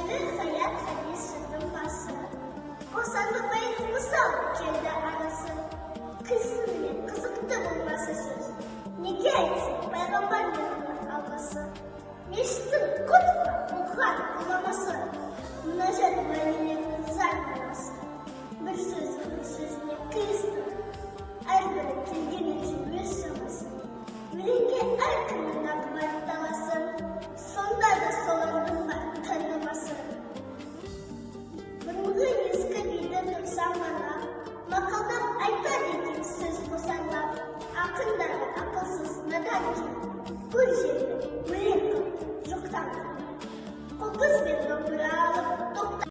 Өмір, хаят, хадис, жырдың басы. Қосанды бәйіт мысал келді арасы. Қисын мен қызықты болмаса сөз. Неге айтсын пайғамбар мен оның алғысы? Мешіттің құтбы оқыған ғұламасы. Мінәжат уәлилердің зар наласы. Бір сөзі бір сөзіне қиысты. Әрбірі келгенінше өз шамасы. Өлеңге әркімнің ақ бар таласы. Сонда да солардың бар танымасы. Бұрынғы ескі биді тұрсам ғана, мақалдап айтады екен сөз босаңдап. Ақындары ақылсыз надан екен. Көл жерді өлең қылып жоқтан. Қобыз бен домбыра алып тоқтап.